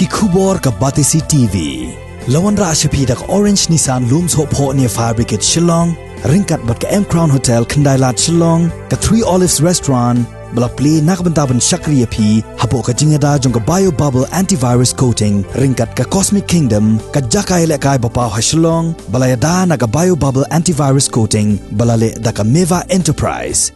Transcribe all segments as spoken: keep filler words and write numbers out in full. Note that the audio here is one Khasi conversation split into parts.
Ki khubor ka Batesi T V. La wanrah sha phi da ka Orange Nissan Lum Sohphoh near Fire Brigade Shillong, ryngkat bad ka M Crown Hotel Khyndailad Shillong, ka Three Olives Restaurant, ba la plie na ka bynta ban shakri ïa phi hapoh ka jingïada jong ka Bio Bubble Antivirus Coating, ryngkat ka Cosmic Kingdom, ka jaka ïalehkai ba paw ha Shillong, ba la ïada na ka Bio Bubble Antivirus Coating, ba la leh da ka Meva Enterprise.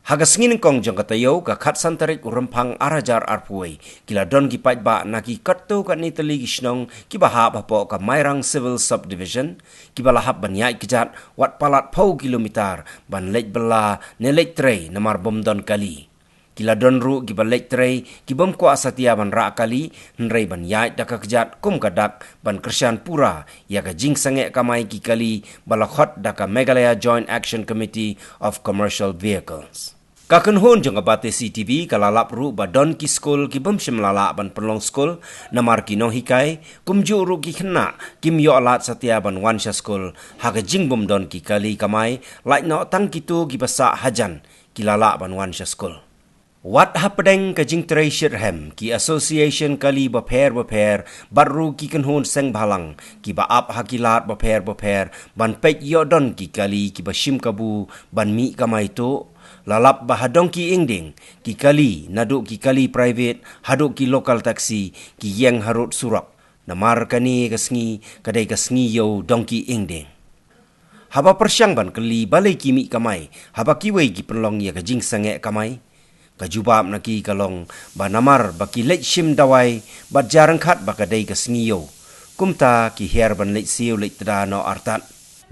Ha ka sngi nyngkong jong ka taïew, ka khatsan tarik u Rymphang arhajar arphew wei, ki la don ki paidbah na ki katto katne tylli ki shnong kiba hap hapoh ka Mairang Civil Subdivision, kiba la hap ban ïaid kjat wat palat phew kilometer ban leit bylla ne leit trei namar bym don kali. Ki la don ruh kiba leit trei ki bym kwah satia ban rah kali, hynrei ban ïaid da ka kjat kum ka dak ban kyrshan pura ïa ka jingsangeh kamai ki kali ba la khot da ka Meghalaya Joint Action Committee of Commercial Vehicles. Ka kynhun jong ka Batesi T V ka la lap ruh ba don ki skul ki bym shym la lah ban pynlong skul namar ki nonghikai, kumjuh ruh ki khynnah kim ïoh lad satia ban wan sha skul ha ka jingbym don ki kali kamai, lait noh tang kito kiba sah hajan ki la lah ban wan sha skul. Wat hapdeng ka jingtrei shitrhem, ki association kali bapher bapher bad ruh ki kynhun seng bhalang kiba ap ha ki lad bapher bapher ban peit ïoh don ki kali kiba shim kabu ban mih kamai tuh, la lap ba ha Dongki Ingding, ki kali naduh ki kali private haduh ki local taxi ki ïeng harud surok. Namar kane ka sngi ka dei ka sngi ïew Dongki Ingding. Haba pyrshang ban kylli balei ki mih kamai haba kiwei ki pynlong ïa ka jingsangeh kamai, ka jubab na ki ka long ba namar ba ki leit shim dawai bad jia ryngkhat ba ka dei ka sngi ïew, kumta ki hiar ban leit siew leit tda noh artat.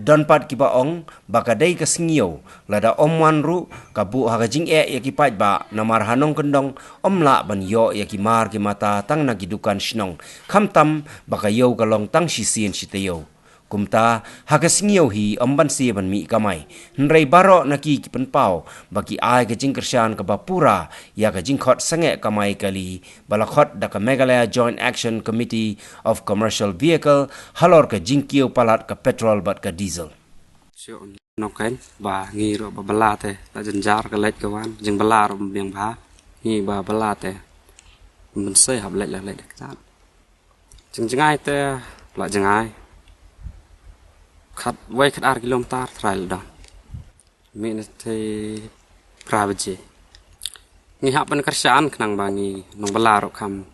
Don pat kiba ong ba ka dei ka sngi ïew, lada ym wan ruh ka buh ha ka jingeh ïa ki paidbah namar ha nongkyndong ym lah ban ïoh ïa ki mar ki mata tang na ki dukan shnong, khamtam ba ka ïew ka long tang shisien shi taïew. Kumta ha ka sngi ïew hi ym banse ban mih kamai, hynrei baroh na ki ki pynpaw ba ki ai ka jingkyrshan kaba pura ïa ka jingkhot sangeh kamai kali ba la khot da ka Meghalaya Joint Action Committee of Commercial Vehicle halor ka jingkiew palat ka petrol bad ka diesel. Shu nongkeiñ ba ngi ruh ba bylla te, la jynjar ka leit ka wan, jingbylla ruh biang bha, ngi ba bylla te mynsiem hap leit la leit ka jat. Jingjngai te la jngai khatwei khatar kilometer trai la don. Mih na te phra baje. Ngi hap ban kyrshan khnang ba ngi nongbylla ruh kham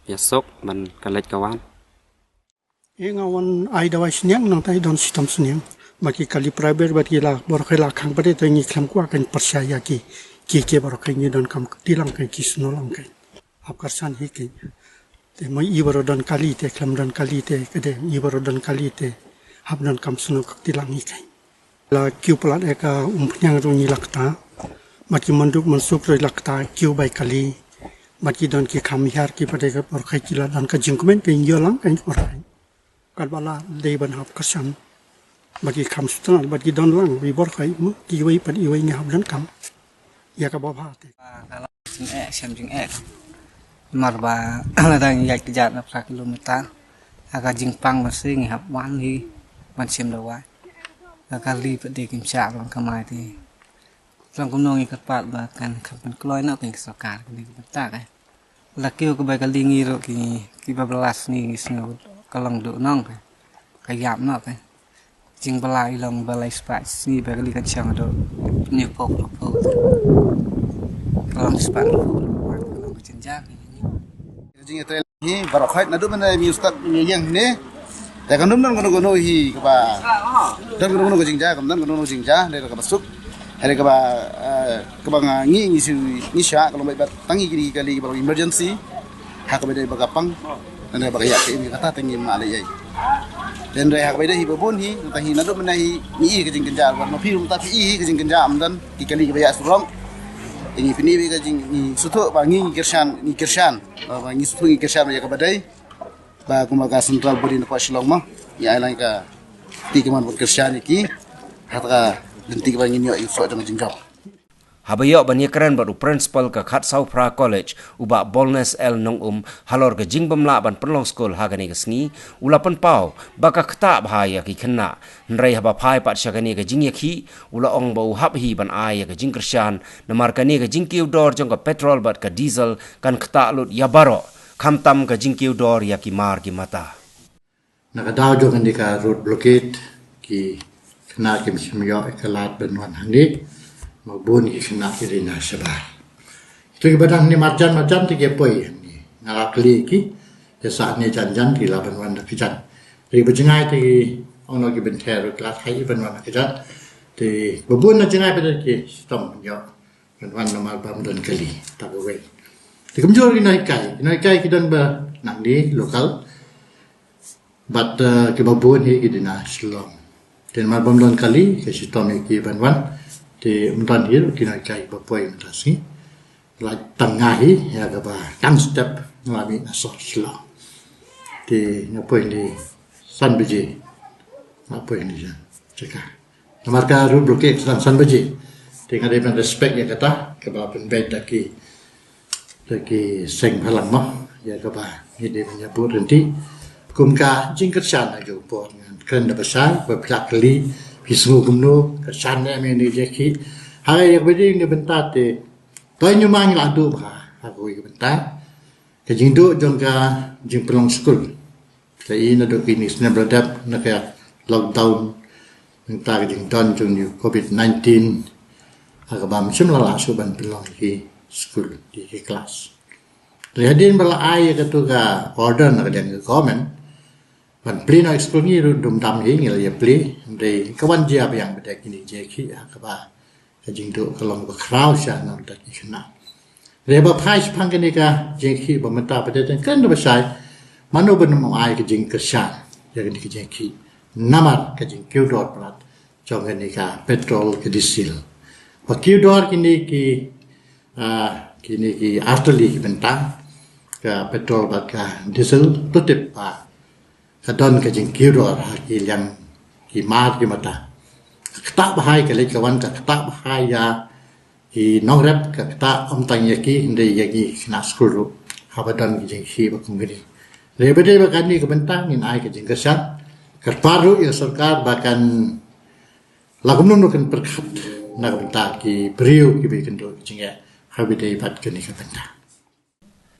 ïasuk ban ka leit ka wan. Ïa nga wan ai dawai sniang nangta i don shitom sniang. Ba ki kali private bad ki la baroh kai la khang pat te ngi khlem kwah kan pyrshah ïa ki. Ki ki baroh kai ngi donkam kti lang kai ki sngewlang kai. Hap kyrshan hi kai. Te mo i baroh don kali te khlem don kali te ka dei i baroh don kali te hap donkam sngewlang kti lang hi kai. La kiew palat ïa ka Umphniang ruh ngi la kta. Bad ki Manduk Mansuk ruh la kta kiew bai kali. Bad ki don ki kham hiar ki pat te ka por khai ki la don ka jingkmen ka ïoh lang ka por khai. Katba la dei ban hap kyrshan. Bad ki kham sutnat bad ki don lang wi por khai mo kiwei pat iwei ngi hap donkam. Ïa kaba bha te. Ka la jingeh, shem jingeh. Namar ba la dang ïaid kjat na phra kilometer. Ha ka jingpang ba se ngi hap wan hi ban shem dawai. Ka kali pat te kim shah ban kamai te. Long kumno ngi kyrpad ba kan kham pynkloi noh ka sorkar kane ka bynta ka. La kiew ka bai kali ngi ruh ki, kiba bylla sngi ngi sngew ka long duh nong ka. Ka ïap noh ka. Jingbylla i long ba lai spah sngi ba kali kan shong haduh hynñiew phew hynriew phew. Ka long spah hynñiew phew ka long ka jynjar. Ka jingïatrei hi baroh khoit naduh mynne mi stad mi ïeng ne. Te kan don kano kano hi kaba don kano kano ka jingjia, kan don kano kano jingjia, dei kaba suk. Hynrei kaba, eh, kaba nga ngi ngi shu ngi shah ka long bad tang ngi kini ki kali kaba long emergency. Ha kaba dei ba ka pang. Nane ba ka ïa ka im kata te ngi ma lei ei. Te hynrei ha kaba dei hi ba bun hi, tang hi naduh mynne hi ngi i ka jingkynjah, ba ma phi ruh mynta phi i hi ka jingkynjah ym don ki kali kiba ïa surok. Te ngi pyni ba ka jing ngi sngewthuh ba ngi ngi kyrshan, ngi kyrshan. Ba, ba ngi sngewthuh ngi kyrshan ba ïa kaba dei. Ba kumba ka central body na pdeng Shillong mo. Ngi ai lang ka ti ka mon ban kyrshan ïa ki. Ha ta ka lynti kaba ngin ïoh ïa u soh jong ka jingjop. Haba ïoh ban ïakren bad u principal ka Khatsawphra College, u Bah Bolnes L Nongum, halor ka jingbymlah ban pynlong skul ha kane ka sngi, u la pynpaw ba ka ktah bha ïa ki khynnah. Hynrei haba phai pat sha kane ka jingïakhih, u la ong ba u hap hi ban ai ïa ka jingkyrshan, namar kane ka jingkiew dor jong ka petrol bad ka diesel kan ktah lut ïa baroh, khamtam ka jingkiew dor ïa ki mar ki mata. Na ka daw jong kane ka road blockade, ki khynnah kim shym ïoh ïa ka lad ban wan hangne, ma bun ki khynnah ki rina shabar. Kito kiba dang hangne marjan marjan te ki poi hangne. Nga la kylli ki, te sa hangne jan jan ki lah ban wan da ka jan. Te kiba jngai te ki ong noh ki bynta ruh ki la thait ban wan da ka jan. Te ba bun na jngai pat te ki shitom ïoh ban wan namar bym don kali. Ta kawei. Te kumjuh ki nonghikai, ki nonghikai ki don ba nangne local. Bad, eh, kiba bun hi ki dei na Shillong. Te namar bym don kali, ka shitom ïa ki ban wan. Te ym don hi ruh ki nonghikai ba poi mynta sngi. La tang nga hi, ïa kaba tang step, nga la mih na sor Shillong. Te nga poi hangne san baje. Nga poi hangne jan jaka. Namar ka road blockade tang san baje. Te nga dei ban respect ïa kata, kaba pynbeit da ki, da ki seng bhalang mo, ïa kaba ngi dei ban ïa bud ryntih. Kum ka jingkyrshan ha ka por ngan kren da ba shai, ba phi la kylli, phi sngew kumno, kyrshan ne em ïa kine ki jingïakhih. Ha ïa kaba dei na bynta te, to ïa ngi ma ngi la duh bha, ha kawei ka bynta. Ka jingduh jong ka jingpynlong skul. Ka i naduh kine ki snem ba la dep na ka lockdown, nangta ka jingdon jong u covid nineteen, ha kaba ym shym la lah shuh ban pynlong ki skul, ki, ki klas. Te hadien ba la ai ïa kato ka order na ka liang ka government ban plie noh skul, ngi ruh dum dam hi ngi la ïa plie, hynrei ka wan jia biang ba dei kine ki jingïakhih ha kaba ka jingduh ka long ba khraw sha na bynta ki khynnah. Re ba phai shaphang kane ka jingïakhih ba mynta ba dei tang kren da ba shai, mano ban ym ai ka jingkyrshan ïa kane ka jingïakhih namar ka jingkiew dor palat jong kane ka petrol ka diesel. Ba kiew dor kine ki, ah, kine ki artylli ki bynta, ka petrol bad ka diesel, to tip ba ka don ka jingkiew dor ha ki liang ki mar ki mata. Ka ktah bha ïa ka leit ka wan, ka ktah bha ïa ki nongrep, ka ktah ym tang ïa ki, hynrei ïa ki khynnah skul ruh. Haba don ki jingïakhih ba kum kine. Re ba dei ba kane ka bynta ngin ai ka jingkyrshan. Kyrpad ruh ïa ka sorkar ba kan la kumno kumno kan pyrkhat na ka bynta ki briew kiba ïakynduh ki jingeh haba dei bad kane ka bynta.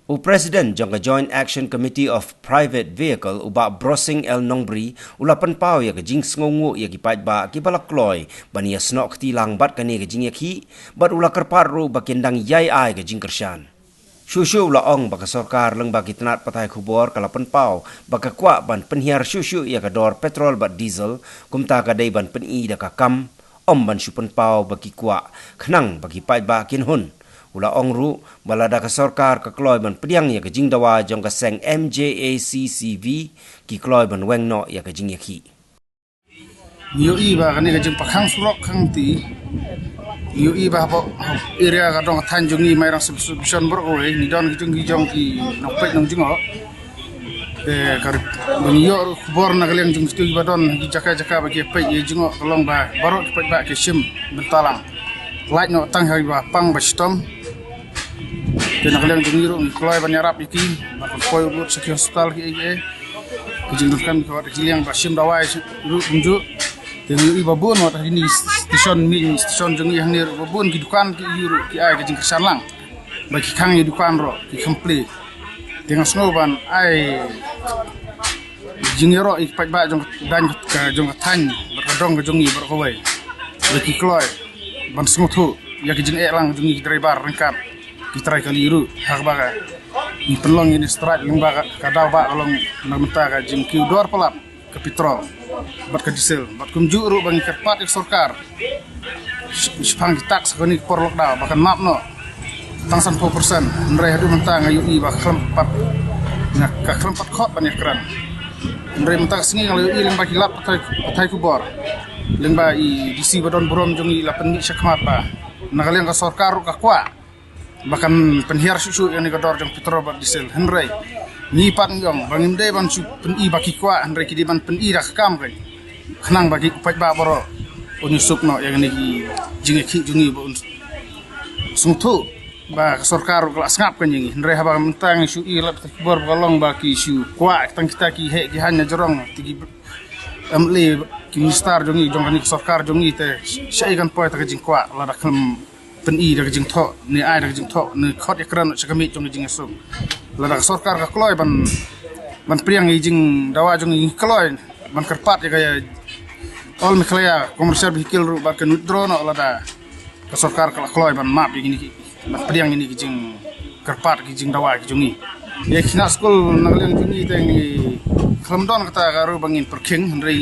U President jong ka Joint Action Committee of Private Vehicle, u Bah Brosing L Nongbri, u la pynpaw ïa ka jingsngewnguh ïa ki paidbah kiba la kloi ban ïasnoh kti lang bad kane ka jingïakhih, bad u la kyrpad ruh ba kin dang ïai ai ka jingkyrshan. Shuh shuh u la ong ba ka sorkar lyngba ki tnat pathai khubor ka la pynpaw ba ka kwah ban pynhiar shuh shuh ïa ka dor petrol bad diesel, kumta ka dei ban pyni da ka kam, ym ban shu pynpaw ba ki kwah, khnang ba ki paidbah kin hun. U la ong ruh ba lada ka sorkar ka kloi ban pdiang ïa ka jingdawa jong ka seng M J A C C V, ki kloi ban weng noh ïa ka jingïakhih. Ngi ïohi ba kane ka jingpyrkhang surok khang te, ngi ïohi ba hapoh area ka dong ka thaiñ jong ngi Mairang Sub-, Subdivision baroh kawei, ngi don ki jong ki jong ki nongpeit nongjngoh. Te ka rip-, ba ngi ïoh ruh khubor na ka liang jong kito kiba don ha ki jaka jaka ba ki peit ïa jngoh ka long ba baroh ki paidbah ki shim bynta lang. Lait noh tang ha kiba pang ba shitom. Te na ka liang jong ngi ruh ngi kloi ban ïarap ïa ki, ban pynpoi ruh sha ki hospital ki ei ei. Ki jingdonkam ki wat ki liang ba shim dawai ruh kumjuh. Te ngi ïohi ba bun wat ha kine station, main station jong ngi hangne ruh ba bun ki dukan ki ïohi ruh ki ai ka jingkyrshan lang. Ba ki khang ïa dukan ruh, ki kham plie. Te nga sngew ban ai jingïaroh ïa ki paidbah jong ka daiñ ka, jong ka thaiñ, bad ka dong ka jong ngi baroh kawei. Ba ki kloi ban sngewthuh ïa ki jingeh lang jong ngi ki driver ryngkat ki trai kali ruh, ha kaba ka ngi pynlong ïa kane ka strike lyngba ka, ka daw ba ka long na ka bynta ka jingkiew dor palat ka petrol bad ka diesel, bad kumjuh ruh ba ngi kyrpad ïa ka sorkar sh-, shaphang ki tax ha kane ka por lockdown ba kan map noh tang sanphew percent. Hynrei haduh mynta nga ïohi ba khlem pat, nga, ka khlem pat khot ban ïakren. Hynrei mynta ka sngi nga la ïohi lyngba ki lad pathai, pathai khubor, lyngba i D C ba don burom jong ngi la pynmih shakhmat ba na ka liang ka sorkar ruh ka kwah ba kan pynhiar shuh shuh ïa kane ka dor jong petrol bad diesel. Hynrei ngi pat ngi ong ba ngim dei ban shu pyni ba ki kwah, hynrei ki dei ban pyni da ka kam, khnang ba ki paidbah baroh un ïasuk noh ïa kine ki jingïakhih jong ngi ba un Sngewthuh ba ka sorkar ruh ka la sngap ka jong ngi, hynrei haba mynta ngi shu ïohi lad ki khubor ba ka long ba ki shu kwah tang kita ki heh ki haiñ na jrong, te ki M L A, ki minister jong ngi, jong kane ka sorkar jong ngi, te shaei kan poi ta ka jingkwah lada khlem pyni da ka jingthoh ne ai da ka jingthoh ne khot ïakren sha ka miej jong ka jingïasuk. Lada ka sorkar ka kloi ban, ban pdiang ïa ki jingdawa jong ngi, kloi ban kyrpad ïa ka All Meghalaya Commercial Vehicle ruh bad kan withdraw noh lada ka sorkar ka la kloi ban map ïa kine ki, ban pdiang ïa kine ki jingkyrpad, ki jingdawa ki jong ngi. Ïa ki khynnah skul na ka liang jong ngi te ngi khlem don kata ka ruh ba ngin pyrkhing, hynrei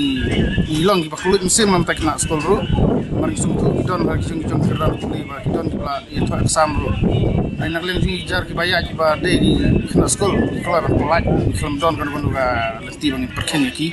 ngi long kiba kylluid mynsiem na ka bynta ki khynnah skul ruh. Namar ngi sngewthuh ki don ha ki jong ki jong ki kyrdan pule ba ki don kiba la ïathoh exam ruh. Hynrei na ka liang jong ngi jar kiba ïaid kiba dei ki khynnah skul, ngi kloi ban pyllait, ngi khlem don kano kano ka lynti ba ngin pyrkhing ïa ki.